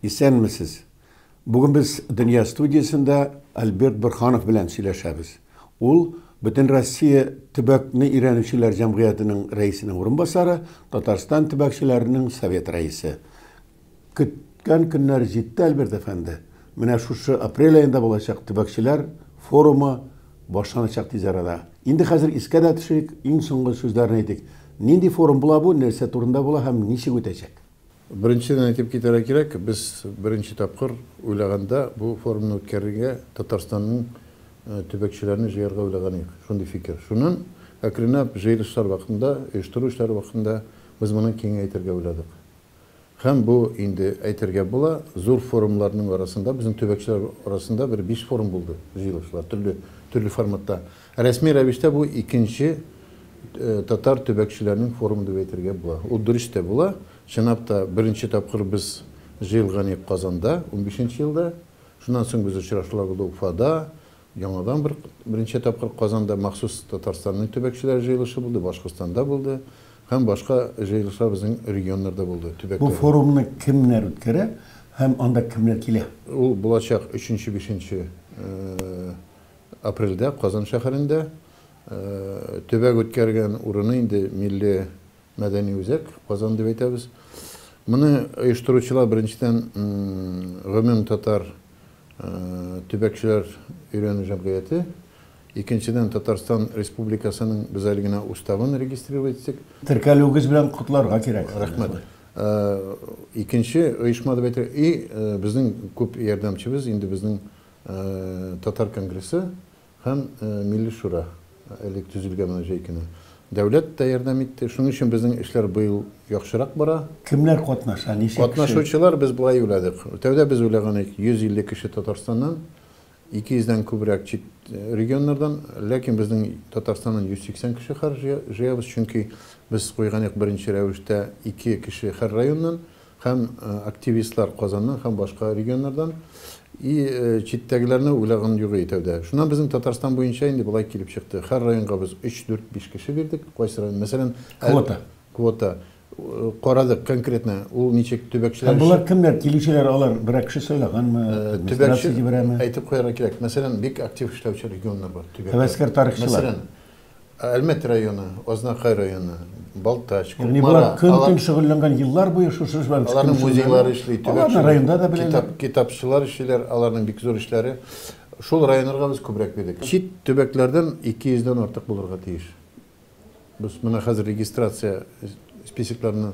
Исәнмесез! Бүген без Дөнья студиясендә Альберт Борһанов белән сөйләшәбез. Ул Бөтенроссия төбәкне өйрәнүчеләр җәмгыятенең рәисенең урынбасары, Татарстан төбәкчеләренең совет рәисе. Көткән көннәр җитте, Альберт әфәнде. Менә шушы апрель аенда булачак төбәкчеләр форумы башланачак тиз арада. Инде хәзер искә дә төшерик, иң соңгы сүзләрне әйтик. Нинди форум була бу, нәрсә турында була һәм ничек үтәчәк? Беренчедән әйтеп китәргә кирәк, без беренче тапкыр уйлаганда бу форумны үткәрергә Татарстанның төбәкчеләрне җыярга уйлаган идек. Шундый фикер. Шуннан әкренләп җыелышлар вакытында, оештыру эшләре вакытында без моны киңәйтергә уйладык. Һәм бу инде әйтергә була, зур форумларның арасында, безнең төбәкчеләр арасында бер биш форум булды, җыелышлар, төрле, төрле форматта. Рәсми рәвештә бу икенче татар төбәкчеләренең форумы дип әйтергә була. Ул дөрес тә була. Чынлап та, беренче тапкыр без җыелган идек Казанда, унбишенче елда. Шуннан соң без очрашулар булды Уфада, яңадан бер беренче тапкыр Казанда махсус Татарстанның төбәкчеләре җыелышы булды, Башкортстанда булды һәм башка җыелышлар безнең регионнарда булды, Бу төбәкләрдә. форумны кемнәр үткәрә һәм анда кемнәр килә? Ул булачак өченче-бишенче Апрельдә Казан шәһәрендә төбәк үткәргән урыны инде Милли мәдәни үзәк Казан дип әйтәбез. Моны оештыручылар беренчедән гомум татар төбәкчеләр өйрәнү җәмгыяте, икенчедән Татарстан Республикасының без әле генә уставын регистрировать иттек. Теркәлүегез белән котларга кирәк. Рәхмәт. Икенче оешма дип әйтергә, и безнең күп ярдәмчебез инде безнең Татар конгрессы һәм Милли шура элек төзелгән менә җәй көне. Дәүләт тә ярдәм итте. Шуның өчен безнең эшләр быел яхшырак бара. Кемнәр катнаша, ничә кеше? Катнашучылар без болай уйладык. Тәүдә без уйлаган идек, 150 кеше Татарстаннан, 200 дән күбрәк чит регионнардан. Ләкин безнең Татарстаннан 180 кеше хәр җыябыз, чөнки без куйган идек беренче рәвештә 2 кеше һәр районнан. Һәм активистлар Казаннан һәм башка регионнардан. И читтәгеләрне уйлаган юк иде тәүдә. Шуннан безнең Татарстан буенча инде болай килеп чыкты. Һәр районга без 3, 4, 5 кеше бирдек. Кайсы район, мәсәлән, Квота. Квота. Карадык конкретно, ул ничек төбәкчеләр Һәм болар кемнәр? Килүчеләр алар берәр кеше сайлаганмы? Төбәкче әйтеп куярга кирәк. Мәсәлән, бик актив эшләүче регионнар бар, төбәкләр. Һәвәскәр тарихчылар. Мәсәлән, Әлмәт районы, Азнакай районы, Балтач, Ягъни болар көн-төн шөгыльләнгән, еллар буе шушы эш белән Аларның музейлары эшли, төбәк районда да беләләр. Китапчылар эшлиләр, аларның бик зур эшләре. Шул районнарга без күбрәк бирдек. Чит төбәкләрдән 200 дән артык булырга тиеш. Без менә хәзер регистрация списокларны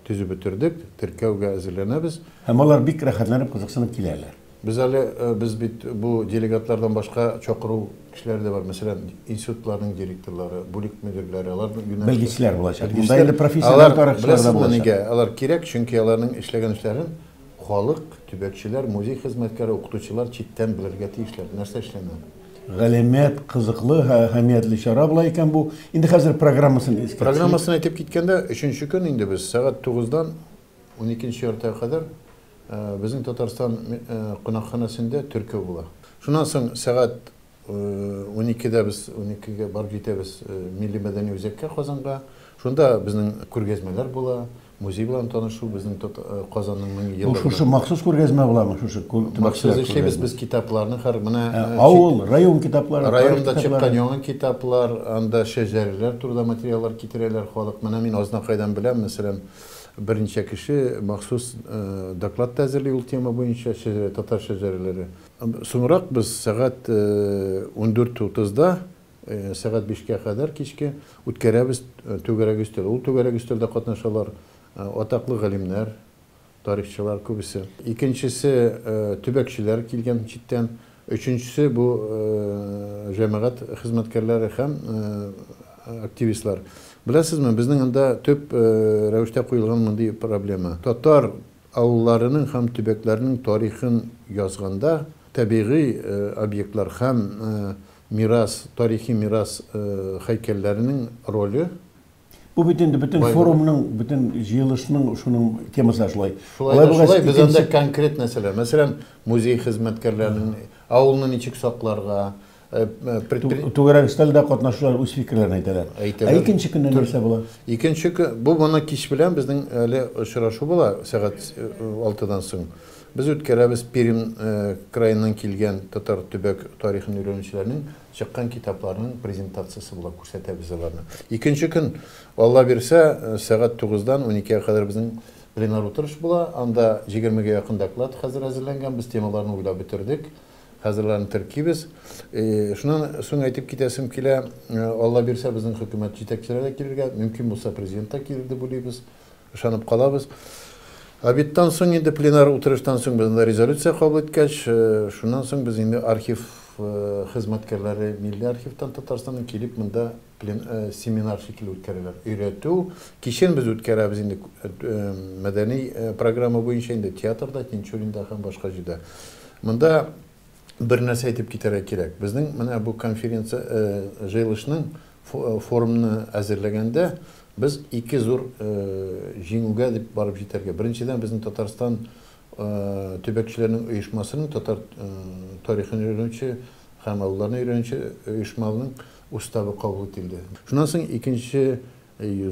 Төзеп бетердек, теркәүгә әзерләнәбез. Һәм алар бик рәхәтләнеп, кызыксынып киләләр. Без әле, без бит бу делегатлардан башка чакыру кешеләре дә бар. Мәсәлән, институтларның директорлары, бүлек мөдирләре, алар юнәлешле. Белгечләр булачак. Монда инде профессиональ тарихчылар да булачак. Нигә алар кирәк? Чөнки аларның эшләгән эшләрен халык, төбәкчеләр, музей хезмәткәре, укытучылар читтән белергә тиешләр, нәрсә эшләнә. Галәмәт кызыклы, әһәмиятле чара була икән бу. Инде хәзер программасын искә төшерик. Программасын әйтеп киткәндә, өченче көн инде без сәгать тугыздан уникенче яртыга кадәр безнең Татарстан кунакханәсендә төркем була. Шуннан соң сәгать уникедә без уникегә барып җитәбез Милли мәдәни үзәккә Казанга. Шунда безнең күргәзмәләр була. Музей белән танышу безнең Казанның 1000 еллыгы. Бу шушы махсус күргәзмә буламы, шушы махсус эшлибез без китапларны һәр менә авыл, район китаплары, районда чыккан яңа китаплар, анда шәҗәрәләр турында материаллар китерәләр халык. Менә мин Азнакайдан беләм, мәсәлән, берничә кеше махсус доклад та әзерли ул тема буенча, шәҗәрә, татар шәҗәрәләре. Соңрак без сәгать 14:30да Сәгать бишкә кадәр кичке үткәрәбез түгәрәк өстәл. Ул түгәрәк өстәлдә катнашалар атаклы галимнәр, тарихчылар күбесе. Икенчесе төбәкчеләр килгән читтән. Өченчесе бу җәмәгать хезмәткәрләре һәм активистлар. Беләсезме, безнең анда төп рәвештә куелган мондый проблема. Татар авылларының һәм төбәкләренең тарихын язганда табигый объектлар һәм Мирас, тарихи мирас һәйкәлләренең роле. Бу бит инде бөтен форумның, бөтен җыелышның шуның темасы шулай. Шулай да шулай, без анда конкрет нәрсәләр, мәсәлән, музей хезмәткәрләренең авылны ничек сакларга, Түгәрәк өстәлдә катнашучылар үз фикерләрен әйтәләр. Әйтәләр. Ә икенче көнне нәрсә була? Икенче көн, бу моны кич белән безнең әле очрашу була, сәгать 6-дан соң. Без үткәрәбез Пермь краеннан килгән татар төбәк тарихын өйрәнүчеләрнең чыккан китапларының презентациясе була, күрсәтәбез аларны. Икенче көн, Алла бирсә, сәгать 9-дан 12-гә кадәр безнең пленар утырыш була. Анда 20-гә якын доклад хәзер әзерләнгән, без темаларны уйлап бетердек. Хәзер аларны теркибез. Шуннан соң әйтеп китәсем килә, Алла бирсә, безнең хөкүмәт җитәкчеләре дә килергә, мөмкин булса, президент та килер дип уйлыйбыз. Ышанып калабыз. Обедтан соң инде пленар утырыштан соң без анда резолюция кабул иткәч, шуннан соң без инде архив хезмәткәрләре Милли архивтан Татарстаннан килеп монда семинар шикелле үткәрәләр. Өйрәтү. Кичен без үткәрәбез инде мәдәни программа буенча инде театрда, Тинчуринда һәм башка җирдә. Монда бер нәрсә әйтеп китәргә кирәк. Безнең менә бу конференция җыелышның форумны әзерләгәндә без ике зур җиңүгә дип барып җитәргә. Беренчедән, безнең Татарстан төбәкчеләренең оешмасының татар тарихын өйрәнүче һәм авылларны өйрәнүче оешманың уставы кабул ителде. Шуннан соң икенче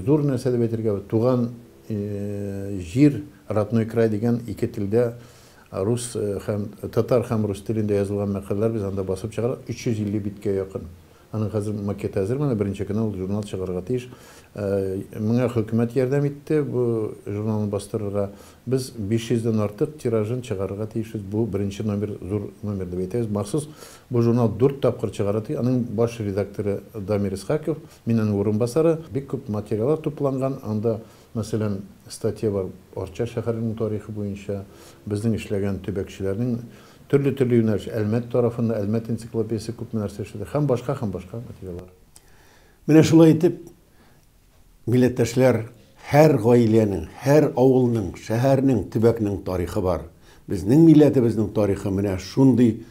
зур нәрсә дип әйтергә, туган җир, родной край дигән ике телдә рус һәм татар һәм рус телендә язылган мәкаләләр без анда басып чыгардык, 350 биткә якын. Аның хәзер макеты әзер, менә беренче көнне ул журнал чыгарырга тиеш. Моңа хөкүмәт ярдәм итте бу журналны бастырырга. Без 500 дән артык тиражын чыгарырга тиешбез. Бу беренче номер, зур номер дип әйтәбез. Махсус бу журнал 4 тапкыр чыгара тиеш. Аның баш редакторы Дамир Исхаков, мин аның урынбасары. Бик күп материаллар тупланган. Анда, мәсәлән, статья бар Арча шәһәренең тарихы буенча, безнең эшләгән төбәкчеләрнең төрле-төрле юнәлеш, Әлмәт тарафында, Әлмәт энциклопедиясе күп нәрсә эшләде һәм башка, һәм башка материаллар. Менә шулай итеп, милләттәшләр, һәр гаиләнең, һәр авылның, шәһәрнең, төбәкнең тарихы бар. Безнең милләтебезнең тарихы менә шундый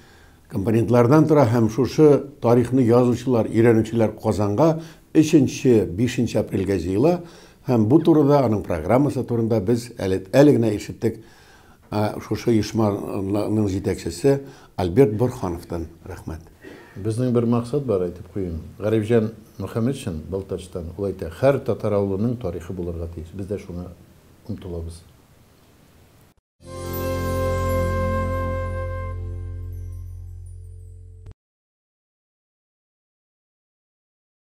компонентлардан тора һәм шушы тарихны язучылар, өйрәнүчеләр Казанга 3-нче, 5 апрельгә җыела һәм бу турыда, аның программасы турында без әле, әле генә ишеттек шушы оешманың җитәкчесе Альберт Борхановтан. Рәхмәт. Безнең бер максат бар, әйтеп куйыйм. Гарифҗан Мөхәммәтшин Балтачтан, ул әйтә, һәр татар авылының тарихы булырга тиеш. Без дә шуңа омтылабыз.